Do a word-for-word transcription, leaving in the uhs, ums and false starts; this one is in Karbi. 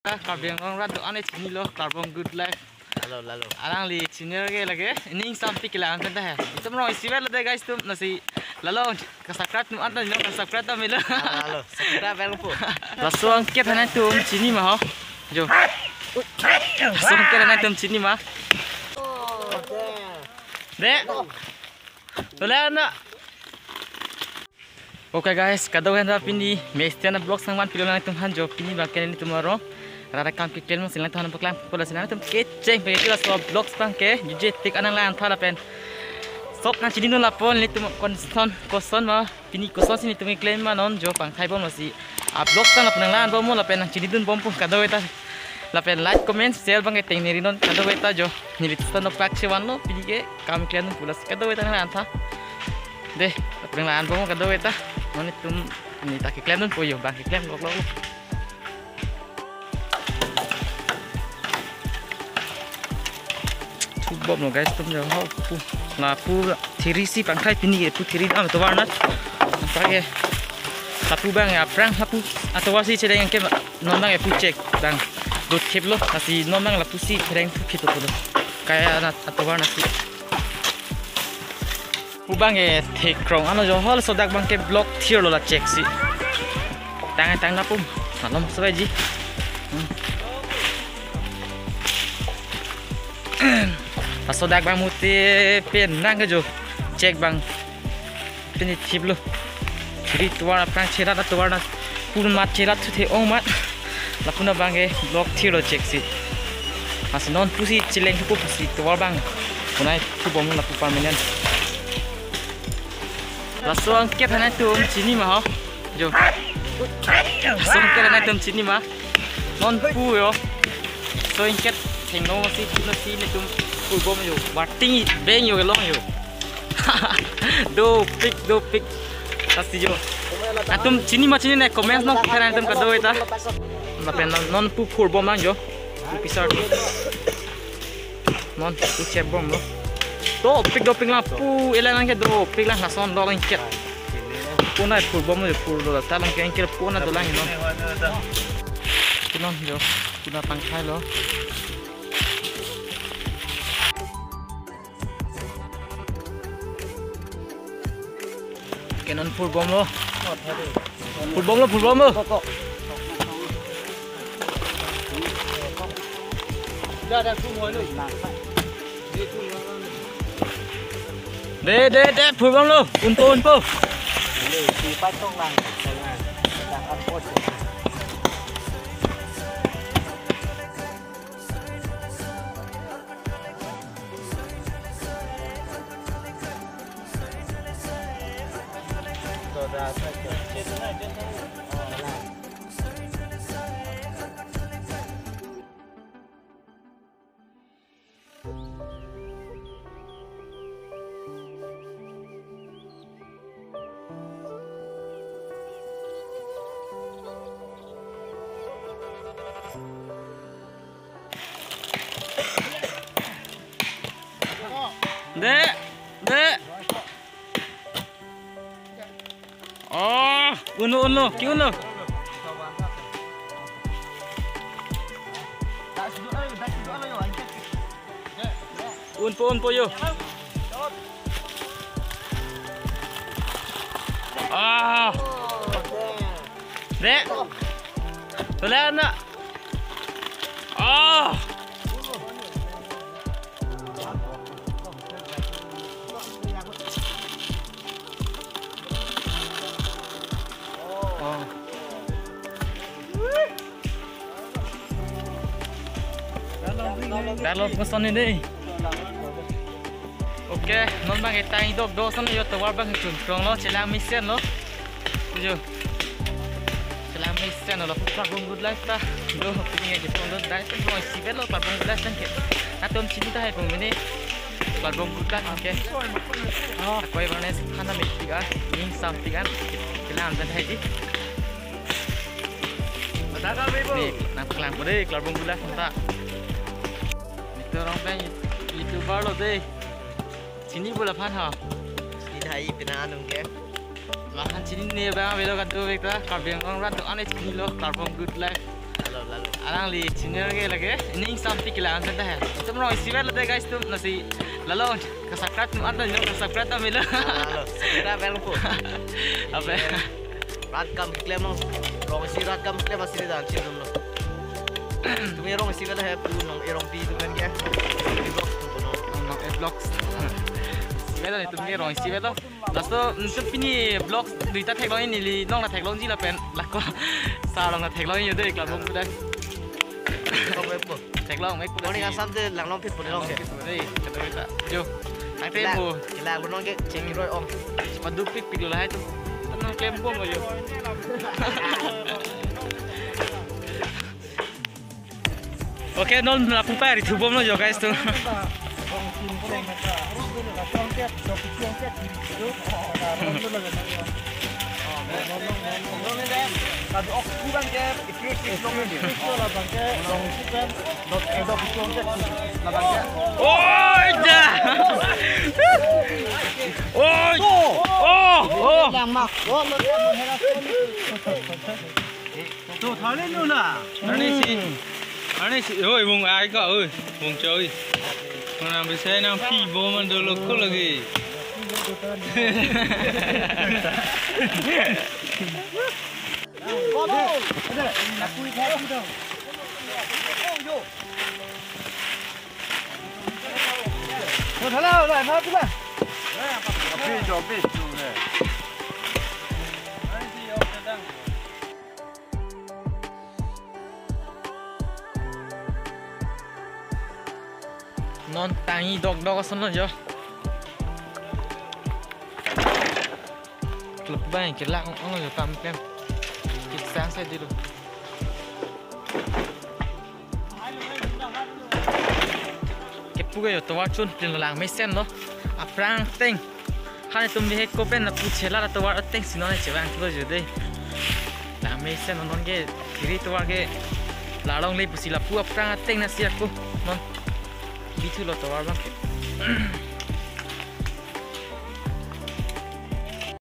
Karbi Anglong rat do-an chinilo, Klarbom Good Life. Lalo, lalo. Alangli channel ke lake, ining sampik kelang kan dah. Itum rong isi bel de guys tum nasi lalo ka-subscribe tum anta nong ka-subscribe ta melo. Lalo, lalo. Subscribe bel po. Laso angket hanai tum chini ma ho. Jo. Laso angket hanai tum chini ma. De. Tole na. Okay guys, kadokave ta pini Mestiana Vlogs nangvan pilo nangtum aphan jo pini bangke nelitum arong rat akam keklem si nangtum aphan paklang pula si nangtum kecheng pe kila so vlogs bangke juje tik anang lang tha lapen. Sop nangchini non lapen nelitum koson koson ma pini koson si nelitum keklem ma non jo pangthai bom si. Vlogs ta lapen nanglang bom lapen nangchini dun bom pu kadokave ta. Lapen like, comment, share bangke tengneri non kadokave ta jo. Neli tustan nok pak chevan lo pini ke kam keklem dun pula si kadokave ta nang lang tha. De, lapen lang bom kadokave ta. Non nelitum neli ta keklem dun po jo bang keklem lok lok. Thu bom lo guys tum jo ho pu. Lapu thiri si pangthai pini ke pu thiri dam tovar na. Pake. Lapu bang ya prang lapu atovar si chedeng ke non bang ya pu chek bang. Dot khep lo nasi non bang lapu si phereng pu khep lo. Kaya na atovar nasi. Pu bang ke thekrong ano jo hol sodak bangke block thir lo la chek si. Tang tang na pum. Malom sebaji. Hmm. Laso dak bang mute pen nang ke jo. Chek bang. Pini thip lo. Thiri tovar aphrang cherat tovar na pun mat cherat thu the ong mat. Lapu na bang ke block thir lo chek si. Mas non pusi chileng thu pusi tovar bang. Punai thu bom lapu permanent. Laso angket hanai tum chini ma ho. Jo. Laso angket hanai tum chini ma. Non pu jo. So ingket thengno si chino si nelitum phur bom jo. Bating beng jo kelong jo. Dopik dopik. Tasi jo. Atum chini ma chini ne comment nok pheran atum kadokave ta. Lapen non, non pu phur bom lang jo. Pu pisar. Non pu chep bom lo. Dopik dopik lang pu elang lang ke dopik lang lason lo lang ke. Puna phur bom lo phur lo ta lang ke ke puna do lang non. Punon jo, puna pangthai lo. Ke non phur bom lo. Phur bom lo, phur bom lo. De, de, de, phur bom lo. Unpo, unpo. De, de. Oh, unlo, unlo, ke-unlo. Unpo, unpo jo. Ah. De. Tole na. Ah. Dalo koson ni dei. Okay, non bang etang idok do san yo tovar bang chun krong lo chelang mesen lo. Tuju. Chelang mesen lo pura Klarbom Good Life ta. Do pini ke pon do dai pen rong isi bel lo Klarbom Good Life tan ke. Atum chini ta hai pon mene. Klarbom Good Life ke. Akoi bang ne hana me tiga, ning sam tiga. Chelang dan hai di. Ni, nang panglang ko dei, Klarbom Good Life ta. Nelitum rong pen YouTuber lo dei. Chini bola phan ha. Chini hai pina anung ke. Lahan chini ne bang avelo kadokave ta, Karbi Anglong rat do-an chinilo, Klarbom Good Life. Lalo, lalo. Alangli channel ke lake ning sampi kila anten ta hai. Itum rong isi vet lote guys, itum lasi lalo ka-subscribe atum anta jo ka-subscribe ta melo. Halo, subscribe bell po. Apa? Rat kam keklem long, rong isi rat kam keklem asini dan chim lo. Itum rong isi vet hai pu Nong-e Rongpi atum pen ke. Di vlog atum pu no. Nong-e Vlogs. Isi vet lo itum ke rong isi vet lo. Laso, mm, itum pini vlog duita theklong, neli nong ta theklongji lapen lako sar along ta theklong jo dei, klarpon pu dei. Theklong mek po. Theklong mek po. Morning asam te langlong phit po dei, long ke. Dei, kata kita. Jo. Thangte mo. Kila lo nong ke chek roi ong. Padupik pik lo lahai atum. Nang klem bom jo. Okay, non lapu pari thu bom lo jo guys atum. Oi da. Oi. Oh, oh. To thale nu la. Arnisi. Arnisi. Oi, mung ai ko, oi. Mung choi. Mung nang bisai nang phi bom man dolo ko lagi. To thale, oi, ma pila. Api jo, api jo, ne. Non tangji dokdok ason lo jo. Klep bang kelak ong jo kam klem. Kik sang sai dilo. Kepu ke jo tovar chun pin lang mesen lo. Aphrang ateng. Han itum bihek ko pen lapu chela la tovar ateng si non chevang thulo jo dei. Lang mesen non ke kiri tovar ke larong le pusi lapu aphrang ateng nasi ako non. Bithu lo tovar bang ke.